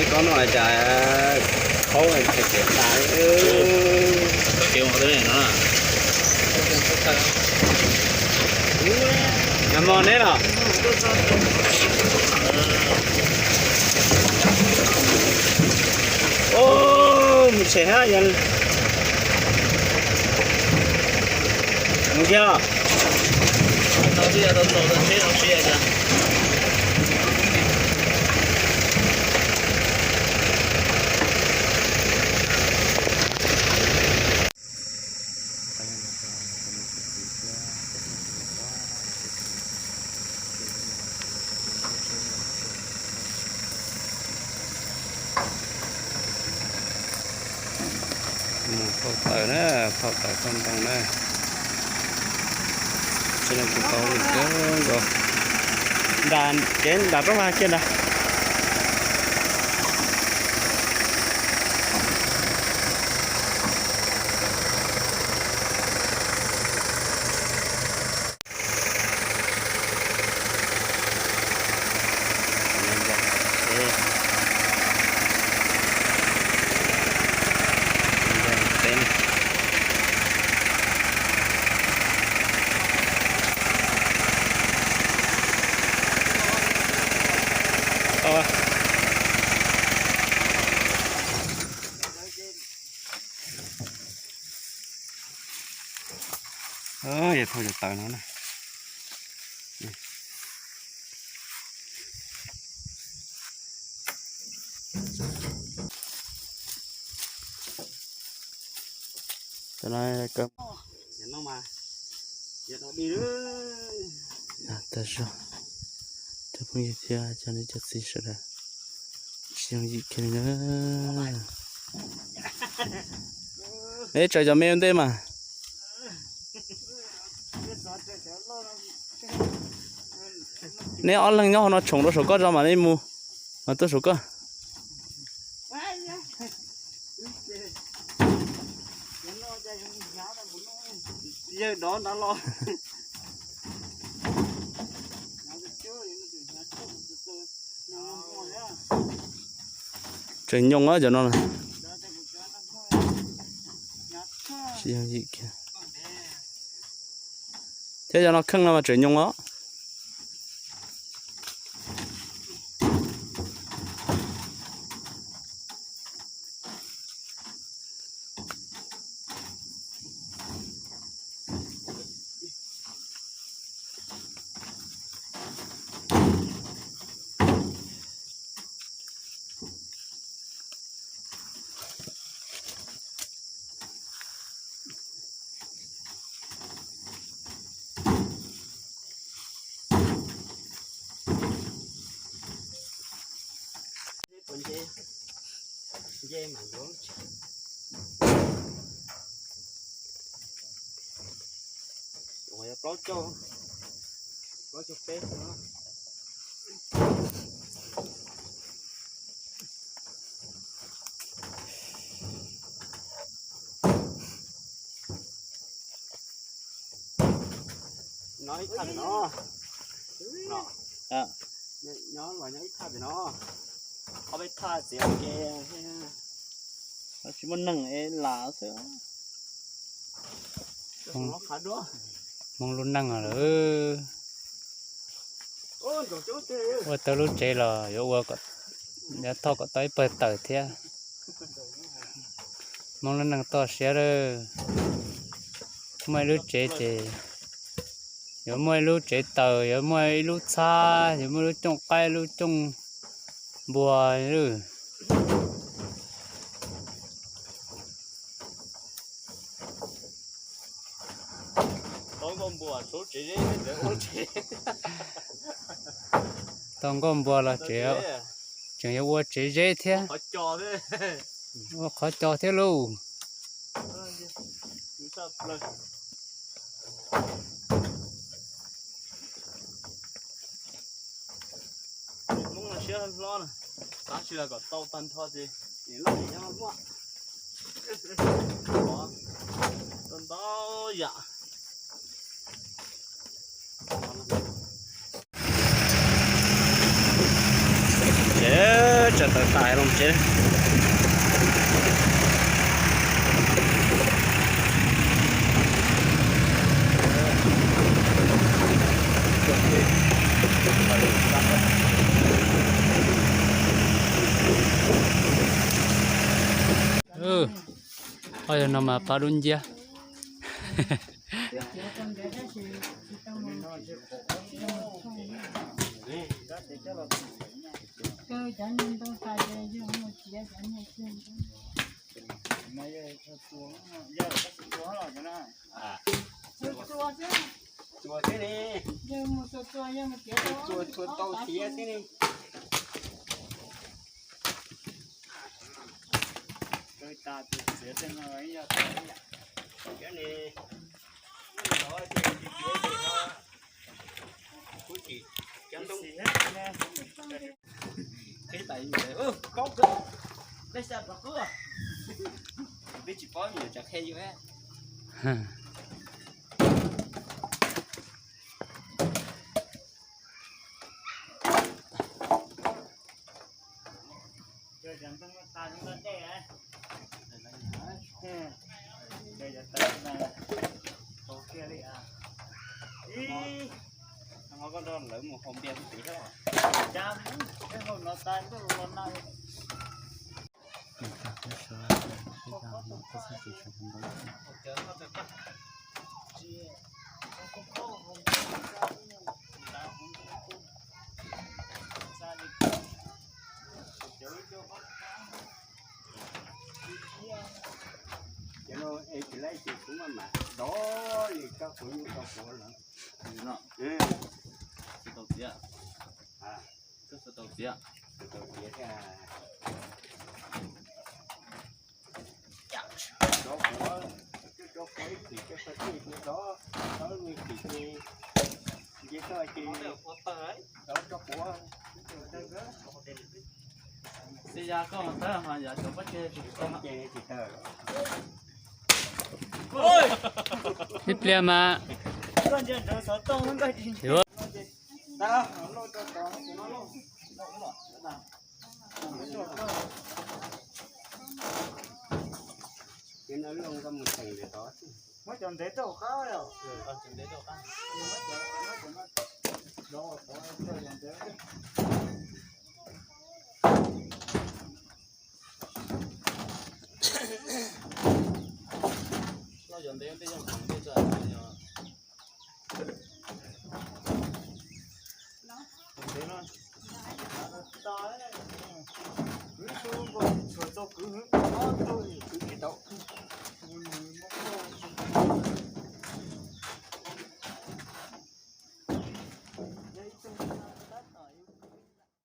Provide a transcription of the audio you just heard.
Koj no cas khaub tseem tas. Nag hmo neb los? Mus tsev hab yog mus kiag. Mus phau taws na, phau taws phau ntoo na. Tsis no kuv tau lwm kawg nkaus. Nram kev nram roob hav kiag nrad. Yog thauj cov taws no na. Cov no, cov phooj ywg thiab cov niam cov txiv sawv daws, tsis yooj yim kiag li na. Neb tsaws cov me ua ntej mas. Neb ob leeg nyob hauv no tshoom rau saum koj tso mam li mus, mas tuaj saum koj. Yawg dov nrad los. Tseem nyoos os cov no. Tsis yooj yim kiag. Thiab cov no kheej no mas tseem nyoos os. Plaub caug, plaub caug peb xwb. Nyob ib thaj no. Nyob los nyob ib thaj no. Ob peb thaj txiav ke. Tsis muaj neeg es lam xwb. Hmoob lub neej lawm. Ua tau lub tsev los yuav ua, yuav thauj kom tau ib pawg taws thiab. Hmoob lub neej toj siab lawm. Muaj ib lub tsev ces yuav muaj ib lub tsev taws, yuav muaj ib lub txhab, yuav muaj lub cooj qaib, lub cooj npua. Tau nkauj npua los tseem, tseem yuav ua tsev zeb thiab, ua qhov cos thiab lauj. Hmoob siab hlob na, tab sis los kom tau tag nrho ces nim loj nim nyob muaj ntau yam. Ces Tawm tas los tsev. Qhov yog no mas pab dub nciab. Txhua tau tiav xwb ne. Kuv tsis cov ntoo. Qhib tas yus paub kawg, lej xya rov qub. Peb tsis paub yus cov qhia yus. Koj nrog lawv mus haus npias mus tim thiab. Cov no es tsis laib ces kuv maj mam dov li koj kuv nyuj rau kuv lawm. Tsis tau tiav. Tsis tau tiav. Tsis tau tiav thiab. Rau kuv, rau kuv ib chim, rau kuv ib chim, rau kuv ib chim, nce toj ces rau kuv. Xib ya koj mas tawg mas yog cov pob tseg tsis tawg. Ib pliag mas. Muab cov ntev rau qab. Loj yog ntev tej zoo khoom tej tsa yog. Kwv tau nkaus tshua tau kwv hwv ob tug kwv tsis tau. Kuv nws